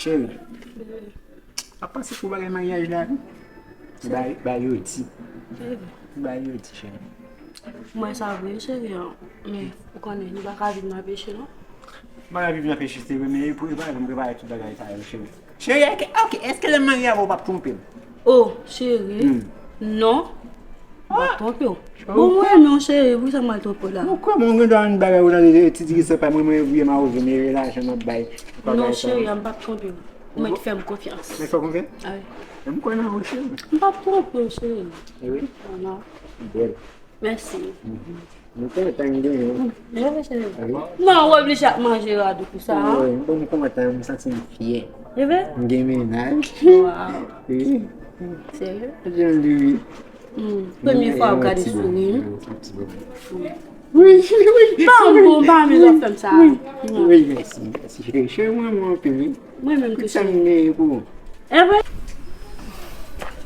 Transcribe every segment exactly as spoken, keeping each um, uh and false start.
Cheri, ap panse pou bagay maryaj la wi. Bay, bay yo di. Bay yo di, cheri. Mwen sa vre, cheri, an. Men, ou konnen, nou pa ka viv nan peche, non. M pa ka viv nan peche, se vre, men e pou, e pa vre, m prepare tout bagay sa yo, cheri. Cheri, èske, ok, èske lè m marye avè w, w p ap twonpe m? Oh, cheri. Hmm. Non. M p ap twonpe w. Bon, mwen renmen w, cheri, poukisa m al twonpe w la? Ou kwè mwen gen dwa yon bagay ou tande ti diri se pa mwen, mwen vye mawozo, men lajan m ap bay. Non, cheri, m p ap twonpe w. Ou mèt fè m konfyans. Mèt fè w konfyans? Wi. M kwè nan ou, cheri. M p ap twonpe w, cheri. E wi? Non. Bèl. Mèsi. Nou kontan m genyen. Wi, cheri. Non, ou oblije ap manje rad ou pou sa, an. Wi, bon, m kontan, m santi m fyè. E vre? M gen mennaj. Waw. Wi. Serye? Jan li wi. Hmm, premye fwa w gade souri m. Wi, wi. Ban m bon, ban m lè w fè m sa. Wi, mèsi, mèsi, cheri. Cheri, mwen, mwen anpil, wi. Mwen menm tou, cheri. Sa m genyen pou ou? E vre?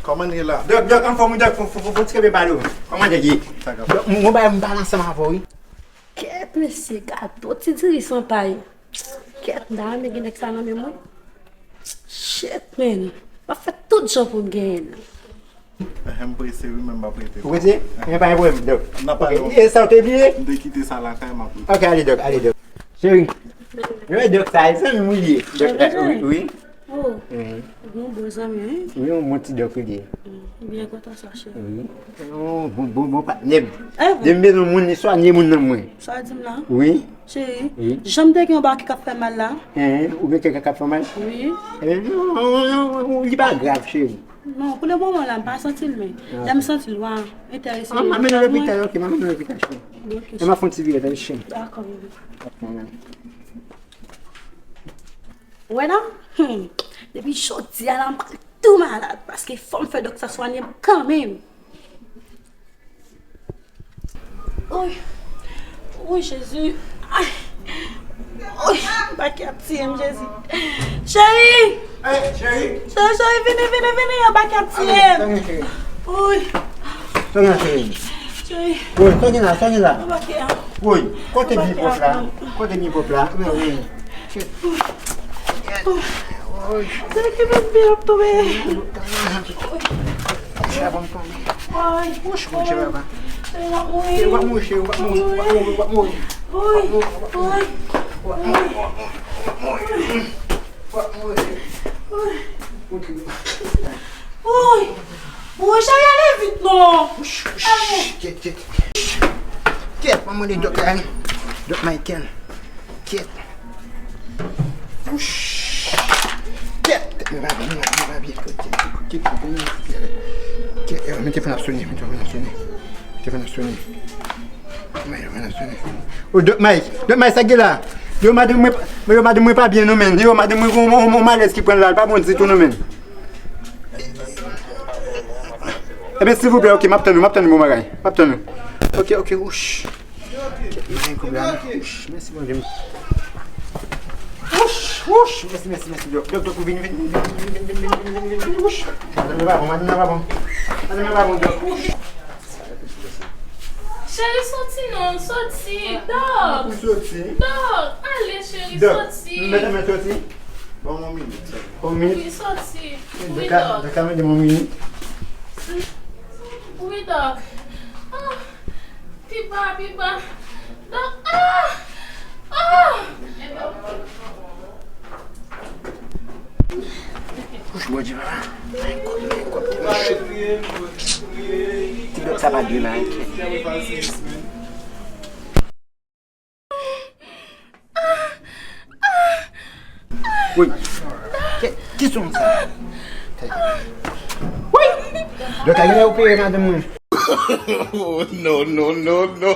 Kòman n ye la? Dòk, dòk, anfòm, wi, dòk, fò, fò, fò, fò ti kenbe bal ou. Kòman nèg ye? Sa k ap... Dòk, m, m, m ansanm avè w, wi. Kèt, mesye, gade yon ti diri san pay. Kèt, m ta renmen gen nèg sa nan men mwen. Shit, man. M ap fè tout jan pou m genyen l. Ehe, m prese wi, men m p ap rete. Ou prese? Men pa gen pwoblèm, dòk. N ap pale. Ok, e sa w te bliye? M te kite sa lakay, m ap rete. Ok, ale, dòk, ale, dòk. Cheri, men dòk sa, e zanmi m ou ye. Dòk, wi, wi. Oh, yon bon zanmi, wi. Wi, yon bon ti dòk ou ye. M byen kontan sa, cheri. Wi. Yon bon, bon, bon patnè m. Depi m bezwen moun, li swanye moun nan mwen. Sa w di m la? Wi. Cheri, jan m te gen yon bagay ki t ap fè mal la. Hein, ou gen kèk k ap fè mal? Wi. Ebyen, non, non, non, non, li pa grav, cheri. Non, pou le moman la, m pa santi l, men lè m santi l, w a enterese. Ah, m ap mennen lopital, ok, m ap mennen lopital, cheri. Ok, cheri. E m ap fè yon ti vire, tande, cheri. Dakò, bebe. Ok, man. Wè non? Hmm. Depi jodi a la, m pral tou malad, paske fò m fè dòk sa swanye m kanmenm. Oy. Oy, Jezi. Ay. Oy, anbake ap tiye m, Jezi. Cheri! Ey, cheri! Cheri, cheri, vini, vini, vini, anbake ap tiye m. Tann, tann, cheri. Oy. Tann, cheri. Cheri. Oy, tann la, tann la. Anbake a. Oy, kote byen pwòp la? Kote byen pwòp la? Oy, oy. Shit. Oy. Sa ki fè m pi ap tonbe. Oy. Oy. Wouch, Bondye papa. Cheri, w ap mouri. Cheri, w ap mouri, cheri, w ap mouri, w ap mouri, w ap mouri. Oy. Oy. W ap mouri, w ap mouri, w ap mouri. W ap mouri. Oy. Oy. Oy, cheri, ale vit non. Wouch, wouch. Ale. Kèt, kèt. Kèt, mwen mande dòk la. Dòk Michael. Kèt. Wouch. Kèt. Tèt mwen pa byen, mwen pa byen. Kèt, kèt, kèt, kèt, kèt, kèt, kèt, mwen telefòn ap sonnen, mwen telefòn ap sonnen. Telefòn ap sonnen. Mwen telefòn ap sonnen. Oh, Dòk Mike, Dòk Mike, sa k gen la? Yo, madanm mwen, yo, madanm mwen pa byen non, men. Yo, madanm mwen gon, gon, gon malèz ki pran l la, l pa bon ditou non, men. Ebyen, silvouplè, ok, m ap tann ou, m ap tann ou, bon bagay. M ap tann ou. Ok, ok, wouch. Kèt, m pa gen kòb la non. Wouch, mèsi Bondye. Wouch, wouch, mèsi, mèsi, mèsi, Dòk. Dòk, Dòk, vini, vini, vini, wouch. Madanm nan pa bon, madanm nan pa bon. Madanm nan pa bon, Dòk, wouch. Cheri, soti non, soti, Dòk. Ou soti? Dòk, ale cheri, soti. Dòk, m mèt, mèt soti? Ban m yon minit sèlman. Yon minit? Wi, soti. Wi, Dòk. Dòk, mèt yon minit. Wi, Dòk. Ah. Pi ba, pi ba. Dòk, ah! Ah! Wouch, Bondye, papa. Ay, kòb, ay, kòb, tèlman cho. Ti dòk sa pa dwe la, ok. Woy. Ki, ki son sa? Woy. Dòk a genlè opere madanm mwen. Oh, no, no, no, no.